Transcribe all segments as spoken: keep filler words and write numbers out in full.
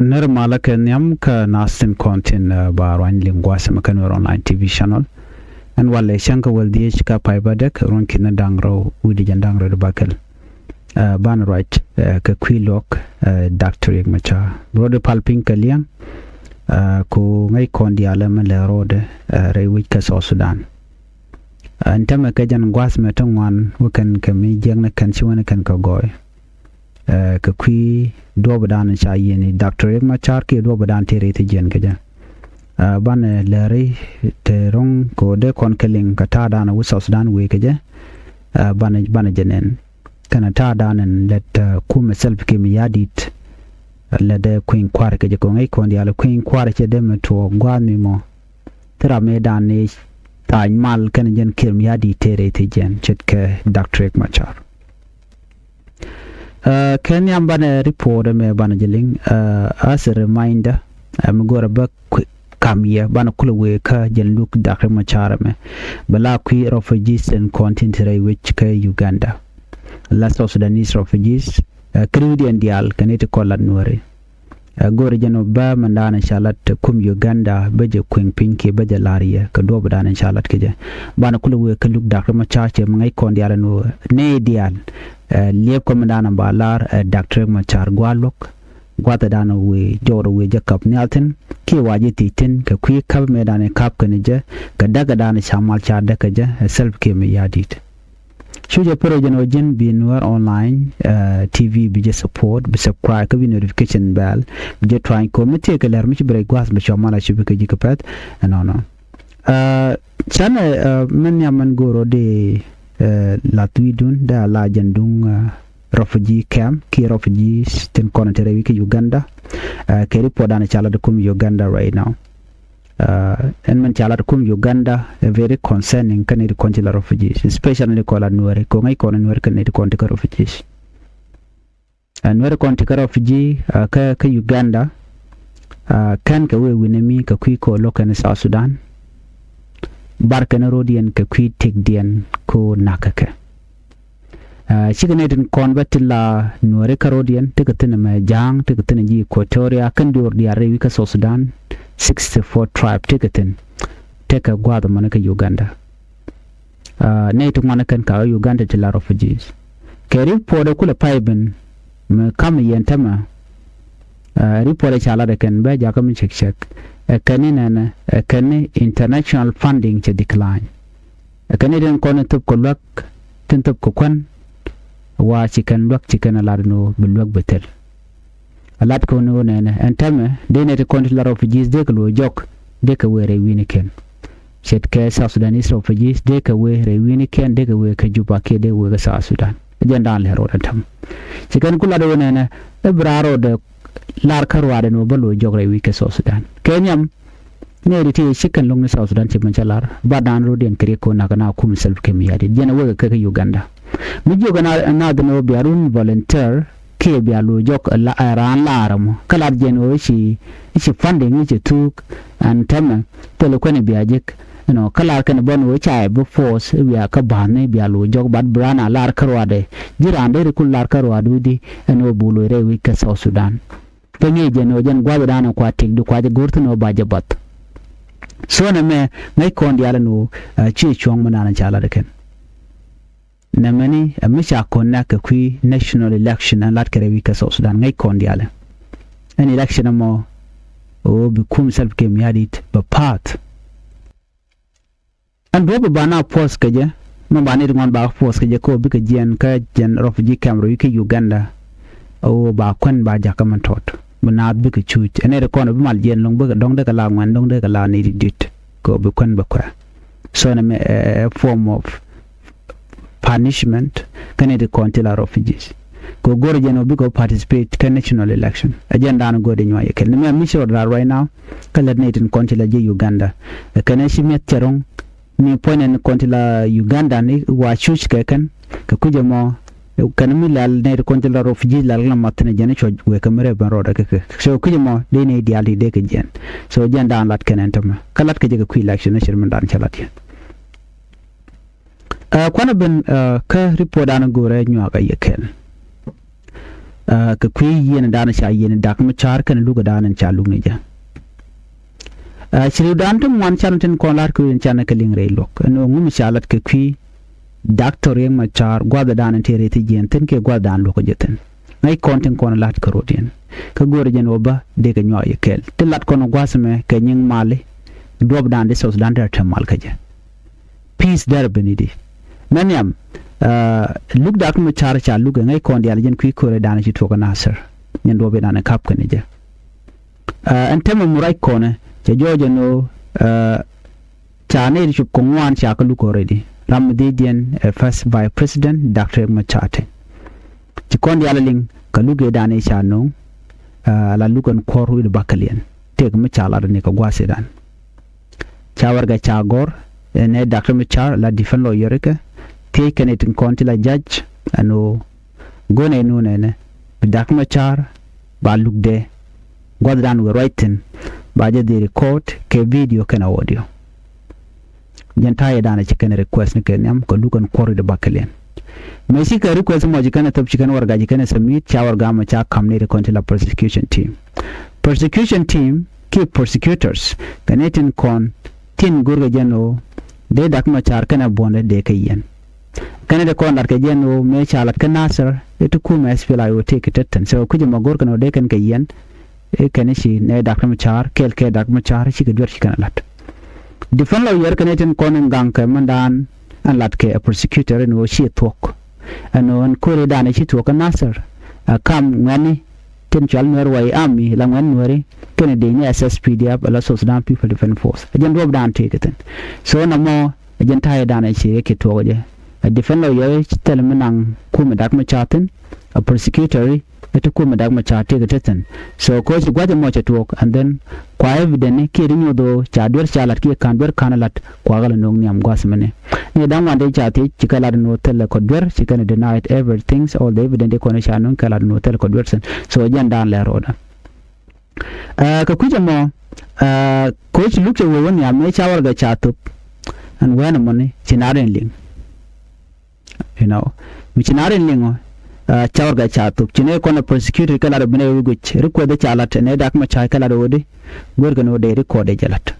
Nɛr malä kɛ nhiam kä nath tin kɔn tin ba ruany liŋ gua̱a̱th ɛmɛ kä Nuer online T V channel. Ɛn walɛ cäŋ kä wäl dhieec kä pay bädäk ruɔ̱n ki̱n da̱ŋ rɛw wi̱cdɛ jɛn da̱ŋ rɛw di bäkɛl. Banɛ ruac kɛ kui̱ luɔ̱k Doctor Riek Machar, bi rɔɔdɛ pal piny kɛ liɛŋ. Ku ŋäc kɔn diaalɛ mi lɛ rɔɔdɛ rɛy wec kä South Sudan. Ɛn täämɛ kɛ jɛn gua̱a̱th mɛ ti ŋuan wä kɛn kɛ mi jiäkni kɛn ci wä ni kɛn kɛ gɔɔy. Kɛ kui̱ duɔ̱ɔ̱p dan ca yieen i̱ Doctor Riek Machar kiɛ duɔ̱ɔ̱p dan tëë rɛy thi̱jiɛn kɛ jɛ. Banɛ lääri te ro̱ŋ kɛ ɣöö dee kɔn kɛ liŋ kɛ ta̱a̱ dan wä South Sudan wëë kɛ jɛ. Banɛ, banɛ jɛ nɛn kɛnɛ ta̱a̱ dan ɛn lɛt kumɛ Salva Kiir Mayardit. Lɛt dee kui̱ny kua̱r kɛ jɛ kɛ ŋäc kɔn diaal kui̱ny kua̱r cɛ dee mɛ tuɔɔk gua̱a̱th mi mɔ. Thil ram mëë dan ni tha̱a̱ny mal kɛnɛ jɛn Kiir Mayardit tëë rɛy thi̱jiɛn ce̱tkɛ Doctor Riek Machar. Kɛ nhiam banɛ report ɛmɛ banɛ jɛ liŋ as a reminder. Ɛmɛ go̱rɛ bä kam yɛ banɛ kulɛ wëë kä jɛn luk Doctor Riek Machar ɛmɛ. Bɛ la kui̱ refugees tin kɔn tin te rɛy wec kä Uganda. La South Sudanese refugees kä riwdiɛn diaal kɛ ni ti kɔn lat Nuääri. Ɛ go̱o̱rɛ jɛn ɔ bä mɛn daanɛ ca lat kum Uganda bä jɛ kueŋ piny kiɛ bä jɛ la̱r yɛ kɛ duɔ̱ɔ̱p daanɛ ca lat kɛ jɛ. Banɛ kulɛ wëë kä luk Doctor Riek Machar cɛ mi ŋäc kɔn diaal ɛn ɣöö nɛy diaal liɛpkɛ mɛn daanɛ ba la̱r ɛ Doctor Riek Machar gua̱a̱r luɔ̱k. Gua̱a̱th daanɛ wëë jɔwdɛ wëë jɛ kap nhial thi̱n kiɛ wa ji̱ thiec thi̱n kɛ kui̱ ka̱p mɛ daanɛ ka̱p kɛn jɛ kɛ däk daanɛ ca mal ca däk kɛ jɛ ɛ Salva Kiir Mayardit. Cu jɛ pär ɔ jɛn ɔ ji̱n bi Nuer online T V bi jɛ support, bi subscribe kä bi notification bell bi jɛ tuany ko̱r mi tëëkɛ lɛr mi ci bi rɛy gua̱a̱th bi cua mal a ci bi kɛ ji̱ kɛ pɛth. Ɛnɔnɔ canɛ mɛn nhiam mɛn go̱o̱r ɔ dee lath wi̱i̱dun dee a la jɛn duŋ refugee camp kiɛ refugees tin kɔn te rɛy wi̱i̱ kä Uganda. Kɛ report dan ca la de kum Uganda right now. Ɛn mɛn ca lat kum Uganda ɛ very concerning kä nɛy ti kɔn ti la refugees, especially nɛy ti kɔn la Nuääri kɛ ŋäc kɔn Nuääri kä nɛy ti kɔn ti kä refugees. Nuääri kɔn ti kä refugee kä kä Uganda. Kɛn kɛ wee wi̱nɛ mi kɛ kui̱ kɔn lo̱k kɛn South Sudan. Bar kɛn ro̱diɛn kɛ kui̱ tëkdiɛn ko nakä kɛ. Cikɛ nɛy tin kɔn bä ti la Nuääri kärɔ̱diɛn, tekɛ thi̱n ɛmɛ Ja̱a̱ŋ, tekɛ thi̱n ji̱ Equatoria, kɛn diɔ̱ɔ̱r diaal rɛy wi̱i̱ kä South Sudan, sixty four tribe tekɛ thi̱n, tekɛ gua̱a̱th ɛmɔni kä Uganda. Nɛy ti ŋuan kɛn ka Uganda ti la refugees. Kɛ report ɛ kulɛ pay ben mi ka̱m yɛn tämɛ. Report ɛ ca lat ɛ kɛn bɛ jakä mi cɛk cɛk ɛ kɛn ni nɛnɛ ɛ kɛn ni international funding cɛ decline. Ɛ kɛn ni tin kɔn thop kɛ luäk tin thop kɛ kuän. Wa ci kɛn luäk ci kɛn a lat ni wä bi luäk bi thil. A lat kɛ wä ni wä nɛnɛ ɛn tämɛ dee nɛ ti kɔn ti la refugees dee kɛ luɔ jɔk dee kɛ wee rɛy wi̱ni kɛn. Ce̱tkɛ South Sudanese refugees dee kɛ wee rɛy wi̱ni kɛn dee kɛ wee kɛ Juba kiɛ dee kɛ wee kɛ South Sudan. Ɛ jɛn daan lɛ ro̱d ɛn tämɛ ci kɛn ku lat wä nɛnɛ ɛ bi raar ro̱dɛ lar kä ruaadɛ ni wä bä luɔ jɔk rɛy wi̱i̱ kɛ South Sudan kɛ nhiam. Nɛy ti ti ci kɛn lo̱ŋ ni South Sudan ci mɛn cä lar ba daan ro̱diɛn kɛ riɛk ko̱n nakä na kum Salva Kiir Mayardit jɛn a wekɛ kɛ kä Uganda. Mi jiök ɛn a naath ni wä bia run volunteer kiɛ bia luɔ jɔk ɛ raan laar ɛmɔ kä lar jɛn wä i̱ ci funding i̱ ci thuuk. Ɛn tämɛ thilɛ kuɛn i̱ bia jek ɛnɔ kä lar kɛn bä ni wä ca ɛ bi force i̱ bia kä ba̱a̱thni bia luɔ jɔk bat bi raan a lar kä ruaadɛ ji̱ raan dee ri kul lar kä ruaadɛ wi̱cdi ɛn wä bul wä rɛy wi̱c kä South Sudan. Kä ŋi̱i̱c jɛn ɣöö jɛn gua̱thdan kua tëkdu kua jɛ go̱r thi̱n ɣöö ba jɛ bath. So nɛmɛ ŋäc kɔn diaal ɛn ɣöö ɛ ci cuɔ̱ŋ mi naan ca lat ɛ kɛn. Nɛmɛni ɛ mi ca kɔn nɛk kɛ kui̱ national election ɛn lat kɛ rɛy wi̱c kɛ South Sudan ŋäc kɔn diaal ɛ. Ɛn election ɛmɔ ɣöö bi kum Salva Kiir Mayardit bɛ pa̱a̱th. Ɛn duɔ̱p ba na puɔth kɛ jɛ mɛ ba ni ti ŋuan ba puɔth kɛ jɛ kä ɣöö bikɛ jiɛn kä jɛn refugee camp rɛy wi̱i̱ kä Uganda. Ɣöö ba kuän ba jakä mɛn tɔt bi naath bikɛ cuc ɛn nɛy ti kɔn bi mal jiɛn lo̱ŋ bikɛ dɔ̱ŋ dekɛ la ŋuɛn dɔ̱ŋ dekɛ la ni ti dit. Kä ɣöö bi kuän bɛ kuɛ. So nɛmɛ ɛ form of punishment kä nɛy ti kɔn ti la refugees. Kɛ go̱r jɛn ɔ bikɛ participate kä national election ɛ jɛn daan go̱r di nyuac ɛ kɛl ni mɛ mi ci rɔ da̱r right now. Kä lät nɛy tin kɔn ti la ji̱ Uganda ɛ kɛn ɛ ci mi̱eth cɛ ro̱ŋ. Ni puɔ̱ny ɛn kɔn ti la Uganda ni wa cuc kɛ kɛn kɛ kui̱c ɛmɔ. Kɛn mi lɛl nɛy ti kɔn ti la refugees lɛl kɛ la math ni jɛn cuɔc wëë kɛ mi rɛp ɛn rɔɔdɛ kɛ kɛ so kui̱c ɛmɔ dee nɛy diaal ti dee kɛ jiɛn. So jɛn daan lat kɛn ɛn tämɛ kä lat kɛ jɛ kɛ kui̱ election ni cir min daan cɛ lat yɛn. Ɛ kuanɛ ben kä report dan go̱rɛ nyuak a yɛ kɛl. Kɛ kui̱ yieen dan ca yieen Dak Macar kɛnɛ luk ɛ dan in ca luk ni jɛ. Ci ri̱w dan ti ŋuan can tin kɔn la̱r kɛ wi̱n can kɛ liŋ rɛy luɔk ɛn ɣöö ŋu mi ca lat kɛ kui̱ Doctor Riek Macar gua̱th dan in te rɛy thi jiɛn thin kɛ gua̱th dan luɔk jɛ thin. Ŋäc kɔn tin kɔn la̱t kɛ rot yɛn kä go̱o̱rɛ jɛn ɣöö bä dee kɛ nyuak yɛ kɛl ti lat kɔn gua̱th mɛ kɛ nyiŋ mali. Duɔp dan di South Sudan te te mal kä jɛ. Peace derɛ ben i̱di mɛ nhiam. Luk Dak Macar ca luk ɛ ŋäc kɔn diaal jɛn kui̱ ko̱rɛ dan ci tuɔk ɛ Nasir. Nyɛn duɔp i̱ dan ɛ kap kɛn i̱ jɛ. Ɛn tɛmɛ murac kɔnɛ cɛ jɔɔc ɛn ɣöö ca nɛy ti cop kɛ ŋuan ca kä luk already. Ram mi dhiecdiɛn ɛ first vice president Doctor Riek Macar Teny. Ci kɔn diaal liŋ kɛ luk ëëdan i̱ ca no̱o̱ŋ. Ala luk ɛn kuɔr wi̱cdɛ bakɛliɛn tëëk mi ca lat ni kɛ gua̱a̱th ëëdan. Ca warɛgak ca gɔ̱r ɛn ɛ Doctor Macar la defense lawyer kɛ thiec kɛn i̱ tin kɔn ti la judge ɛn ɣöö go̱n ɛ nu nɛnɛ bi Doctor Macar ba lukdɛ gua̱thdan wëë ruac thi̱n ba jɛ dhil record kɛ video kɛnɛ audio. Jɛn ta̱yɛ danɛ ci kɛn request ni kɛ nhiam kɛ luk ɛn kuɔr wi̱cdɛ bakɛliɛn. Mëë ci kɛ request mɔ ci kɛn thop ci kɛn warɛgak ci kɛn submit ca warɛgak mɔ ca ka̱m ni ti kɔn ti la prosecution team. Prosecution team kiɛ prosecutors kɛ ni tin kɔn tin go̱rkɛ jɛn ɣöö dee Doctor Macar kɛnɛ buɔ̱ndɛ dee kɛ yiɛn. Kɛnɛ dee kɔn lat kɛ jɛn ɣöö mëë ca lat kä Nasir i̱ ti kumɛ S P L A I O tëëk kɛ tetɛn so kui̱c ɛmɔ go̱rkɛ ni ɣöö dee kɛn kɛ yiɛn. I̱ kɛn i̱ ci nɛ Doctor Macar kɛɛl kɛ Doctor Macar cikɛ duer ci kɛn ɛ lat. Defense lawyer kɛn i̱ tin kɔn in gaŋ kɛ mɛndan ɛn lat kɛ ɛ prosecutor in ɣöö ci thuɔ̱k. Ɛn ɣöö ɛn ko̱ri dan i̱ ci thuɔ̱k kä Nasir ɛ kam ŋuɛ̈ni tin cual Nuɛr White Army la ŋuɛ̈n Nuɛri kɛnɛ dee ni S S P D F la South Sudan People Defense Force ɛ jɛn duɔp dan tëëk kɛ thi̱n. So nɔmɔ ɛ jɛn ta̱yɛ dan ɛ ci rɛ ki tuɔɔk jɛ. Ɛ defense lawyer ci thil mi naŋ kumɛ Doctor Macar thi̱n. Ɛ prosecutor i̱ ti kumɛ Doctor Macar tëëk ti thi̱n. So ko̱ ci gua̱c ɛmɔ cɛ tuɔɔk and then kua evidence kiɛ ti nyuɔth ɣöö ca duer ca lat kiɛ ka̱n duer ka̱n lat kua ɣäl ɛ no̱o̱ŋ nhiam gua̱th mini. Ni da̱ŋ wan dee ca thiec ci kɛ lat ɛn ɣöö thilɛ kɔ duer ci kɛn denied everything all the evidence dee kɔn ca no̱o̱ŋ kɛ lat ɛn ɣöö thilɛ kɔ duer thi̱n. So jɛn dan lɛ ro̱o̱dä. Kɛ kui̱c ɛmɔ ko̱ ci luk cɛ wee wä nhiam mëë ca warɛgak ca thop. Ɛn wɛn ɛmɔni ci nar in liŋ. You know mi ci nar in liŋ ɔ ca warɛgak ca thop ci nɛ kɔn ɛ prosecutor kɛ lat ɔ bi nɛ wee guic request ca lat ɛn ɛ Doctor Macar kɛ lat ɔ wä di. Go̱rkɛ ni wä dee record ɛ jɛ lat.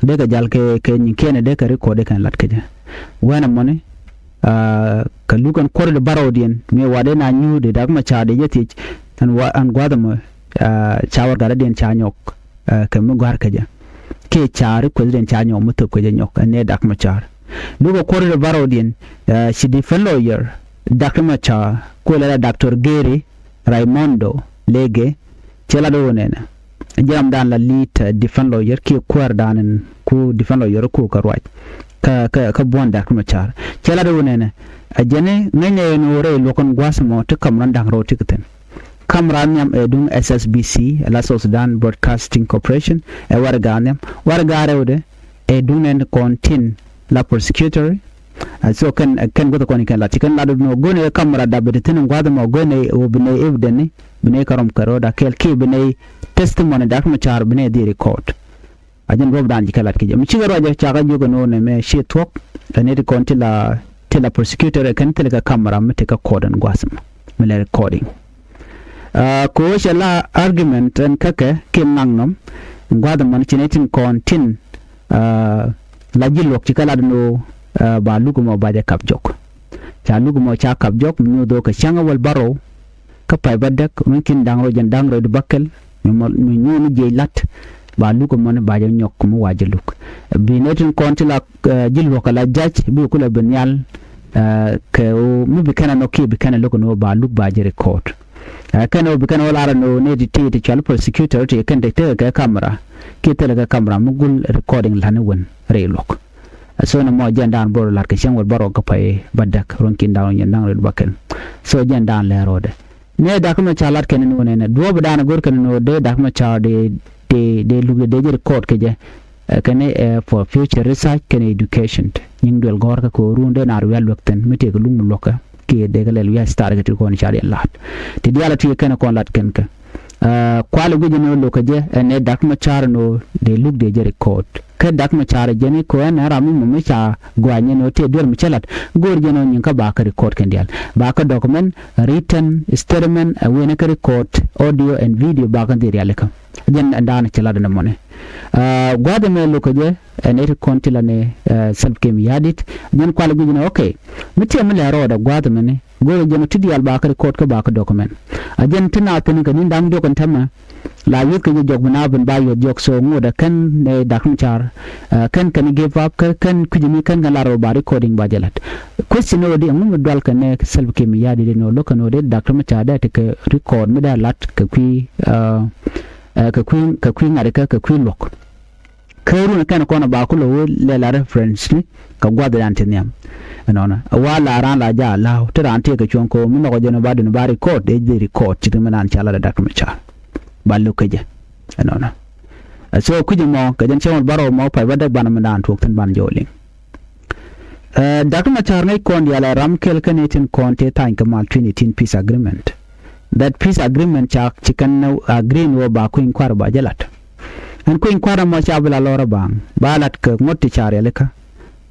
Dee kɛ jal kɛ kɛ nyiŋkiɛn ɛ dee kɛ record ɛ kɛn lat kɛ jɛ. Wɛn ɛmɔni kɛ luk ɛn kuɔr di barɔwdiɛn mi wa dee na nyuur di Doctor Macar di jɛ thiec. Ɛn gua̱th ɛmɔ ca warɛgak rɔ̱diɛn ca nyɔk kɛ mi gɔ̱a̱r kɛ jɛ. Kiɛ ca request diɛn ca nyɔk mi thop kɛ jɛ nyɔk ɛn nɛ Doctor Macar. Luk ɛ kuɔr di barɔwdiɛn ci defense lawyer Doctor Macar kuɛ lɛ la Doctor Gary Raymondo Lege. Cɛ lat ɣöö nɛnɛ jɛ ramdan la lead defense lawyer kiɛ kuäärdan in ku defense lawyer ku kɛ ruac kä kä kä buɔ̱n Doctor Macar. Cɛ lat ɣöö nɛnɛ a jɛn i̱ ŋäcnɛ ɛn ɣöö rɛy luɔ̱k in gua̱a̱th ɛmɔ ti ka̱m rɔ̱n da̱ŋ rɛw ti kɛ thi̱n. Ka̱m raan nhiam ɛ duŋ S S B C la South Sudan Broadcasting Corporation ɛ warɛgak nhiam warɛgak rɛwdɛ ɛ duŋ nɛn kɔn tin la prosecutor. So kɛn kɛn guäth kɔn kɛn lat ci kɛn lat duno go̱n ɛ ka̱m raan dap ɛ ti thi̱n in gua̱a̱th ɛmɔ go̱n ɛ ɣöö bi nɛ evidence ni bi nɛ kɛ rɔm kɛ ro̱o̱da kɛɛl kiɛ bi nɛ testimony Doctor Macar bi nɛ dhil record. A jɛn duɔ̱pdan ci kɛ lat kɛ jɛ mi cikɛ ruacɛ cakɛ jiök ɛn ɣöö nɛmɛ ci thuɔ̱k. Ɛ nɛy ti kɔn ti la ti la prosecutor ɛ kɛn thilɛ kɛ camera mi tekɛ court ɛn gua̱a̱th ɛmɔ mi lɛ recording. Kɛ ɣöö cɛ la argument ɛn käkɛ kiɛ ŋaknɔm gua̱a̱th ɛmɔ ni ci nɛy tin kɔn tin la ji̱ luɔ̱k ci kɛ lat ɛn ɣöö ba luk ɛmɔ ba jɛ kap jɔk. Ca luk ɛmɔ ca kap jɔk mi nyoth ɣöö kɛ cäŋ ɛ wäl bärɔw kä pay bädäk ruɔ̱n ki̱n da̱ŋ rɛw jɛn da̱ŋ rɛw di bäkɛl. Mi mɔ mi nyuun ni jiɛc la̱t ba luk ɛmɔni ba jɛ nyɔk mi wa jɛ luk. Bi nɛy tin kɔn ti la ji̱ luɔ̱k kɛ la ja̱c bi kulɛ bi nhial. Kɛ ɣöö mi bi kɛn a nhɔk kiɛ bi kɛn a lo̱k ɛn ɣöö ba luk ba jɛ record. Kɛn ɣöö bi kɛn ɣöö lar ɛn ɣöö nɛy ti ti ti cual prosecutor ti kɛn ti tekɛ kɛ camera kiɛ thilɛ kɛ camera mi gul recording la̱t ni wän rɛy luɔ̱k. So nɔmɔ jɛn dan bä rɔ la̱t kɛ cäŋ wäl bärɔw kä pay bädäk ruɔ̱n ki̱n da̱ŋ rɛw jɛn da̱ŋ rɛw di bäkɛl. So jɛn dan lɛ ro̱o̱dɛ. Nɛ Doctor Macar lat kɛn ni wä nɛnɛ duɔ̱ɔ̱p dan go̱r kɛn ni wä dee Doctor Macar dee dee dee luk dee dee jɛ record kɛ jɛ. Kɛn ni for future research kɛn education. Nyiŋ duel gɔ̱r kä ko̱o̱r run dee naar wial luɛk thi̱n mi tëëk luk mi luɔ̱kä kiɛ dee kɛ lɛl wial star kɛ ti kɔn ca dee la̱t. Ti diaal a ti kɛn kɔn lat kɛn kɛ. Kualɛ guic ɛn ɣöö lo̱kä jɛ ɛn ɛ Dak Macar ɛn ɣöö dee luk dee jɛ record. Kä Dak Macar jɛn i̱ kɛ ɣöö ɛn ɛ ram mi mɔ mi ca gua̱a̱ny ɛn ɣöö tëë duer mi cä la̱t, go̱o̱r jɛ ɛn ɣöö nyin kä ba kä record kɛn diaal, ba kä document, written statement, ɛ wen kä record, audio and video, ba kä dhil rialikä. Jɛn ɛn da̱a̱n cɛ lat ɛn ɛmɔni. Gua̱a̱th ɛmɛ lo̱kä jɛ ɛn ɛ ti kɔn ti la ni Salva Kiir Mayardit. Jɛn kualɛ guic ɛn ɣöö okay, mi tiɛm mi lɛ rɔɔdɛ gua̱a̱th ɛmɛni, go̱o̱rɛ jɛn ɔ ti diaal ba kä record kä ba kä document. A jɛn ti na thi̱n kɛ ni̱n da̱ŋ diɔk ɛn täämɛ, la yuth kɛ jɛ jɔk bi na ben ba yuth jɔk. So ŋot ɛ kɛn ni Dak Macar, kɛn kɛn give up, kɛn kui̱c ni kɛn kɛn lar ɔ ba recording ba jɛ la̱t. Question ɔ di ɛŋu mi dual kɛ ni Salva Kiir Mayardit ɛn ɣöö lo̱k kɛn ɣöö di Dak Macar dee ti kɛ record mi dee la̱t kɛ kui̱, kɛ kui̱, kɛ kui̱ ŋa̱t kɛ, kɛ kui̱ luɔ̱k. Kä run kɛn kɔn ba kulɛ wä lɛ la reference ni kɛ gua̱th dan ti nhiam. Ɛnɔnɔ wa la raan la ja la̱w ti raan ti kɛ cuɔ̱ŋ kɛ mi nhɔkɔ jɛn ba dun ba record, ɛ di record ci ti mi naan ca la da Dak Macar. Ba lo̱k kä jɛ. Ɛnɔnɔ. So kui̱c mɔ kɛ jɛn cɛ mɔ barɔw mɔ pay ba dek ban mi naan tuɔk thin ban jɔw liŋ. Dak Macar ŋäc kɔn diaal ɛ ram kɛl kɛn itin kɔn ti tha̱a̱ny kɛ mal twenty eighteen peace agreement. That peace agreement ca ci kɛn agree ni wä ba kui̱ny kua̱r ba jɛ lat. Ɛn kui̱ny kua̱r ɛmɔ ca bi la lɔr ɛ baŋ ba lat kɛ ŋuɔ̱t ti ca rialikä.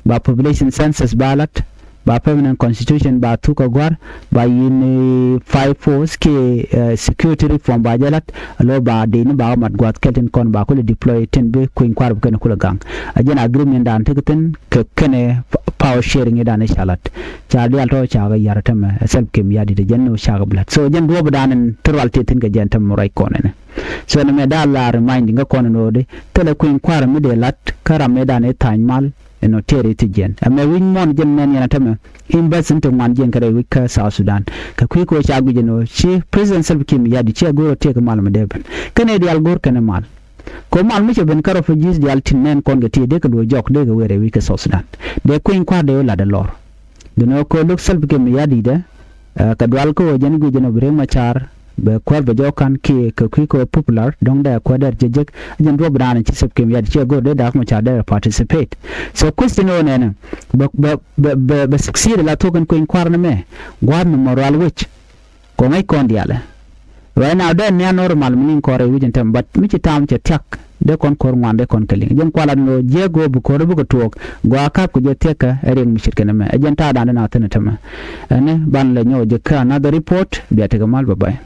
Ba population census ba lat, ba permanent constitution ba thuk ɛ gua̱r, ba yin five force kiɛ security reform ba jɛ lat. Lo ba dee ni ba mat gua̱th kɛl tin kɔn ba kulɛ deploy tin bi kui̱ny kua̱r bi kɛn kulɛ gaŋ. A jɛn agreement dan ti kɛ thin kɛ kɛnɛ power sharing idan i̱ ca lat. Ca diaal tɔ ca kɛ yar tɛmɛ ɛ Salva Kiir Mayardit jɛn ni ca kɛ bi lat. So jɛn duɔ̱ɔ̱p dan in ti rual ti thin kɛ jɛn tɛmɛ ruac kɔn ɛnɛ. So ɛn ɛmɛ daal la reminding kä kɔn ɛn ɣöö di thilɛ kui̱ny kua̱r mi dee la̱t kä ram mëëdan i̱ tha̱a̱ny mal ɛn ɣöö tiɛɛr i̱ ti jiɛn. Ɛmɛ wi̱c muɔ̱ɔ̱n jɛn nɛn yɛn ɛ tämɛ invest in ti ŋuan jiɛn kɛ rɛy wi̱c kä South Sudan. Kɛ kui̱ kɛ ɣöö ca guic ɛn ɣöö ci President Salva Kiir Mayardit ciɛ go̱o̱r ɣöö tiɛɛk kɛ mal mi dee ben. Kɛn ɛ diaal go̱o̱r kɛn ɛ mal. Kɛ ɣöö mal mi cɛ ben kä refugees diaal tin nɛn kɔn kɛ ti dee kɛ luɔ̱c jɔk dee kɛ wëë rɛy wi̱c kä South Sudan. Dee kui̱ny kua̱r dee wä lat ɛ lɔr. Duundɛ ɣöö kɛ lo̱k Salva Kiir Mayardit ɛ kɛ dual kä ɣöö jɛn guic jɛn ɔ bi Riek Macar bɛ kuäär bɛ jɔk ka̱n kiɛ kɛ kui̱ kɛ ɣöö popular dɔ̱ŋ dee kuäär dee jɛ jek. Jɛn duɔ̱p bi raan ci Salva Kiir Mayardit ciɛ go̱r dee Dak Macar dee participate. So question ɣöö nɛnɛ bɛ, bɛ, bɛ, bɛ, bɛ succeed la thuɔ̱k in kui̱ny kua̱r ni mɛ gua̱a̱th ni mɔ rual wec. Kɛ ŋäc kɔn diaalɛ. Right now dee nian nor mal mi niŋ kɔr rɛy wi̱c in tɛm, but mi ci tam cɛ thiak dee kɔn ko̱r ŋuan dee kɔn kɛ liŋ. Jɛn kualat ni ɣöö jiɛk ɣöö bi ko̱r bi kɛ tuɔɔk gɔaa kap kɛ jɛ thiäkä ɛ riɛk mi ce̱tkɛ ni mɛ. Ɛ jɛn ta̱a̱ da̱a̱n dee na thi̱n ɛ tɛmɛ. Ɛnɛ ban lɛ nyɔk jɛ kä another report, bia tekɛ mal, bye bye.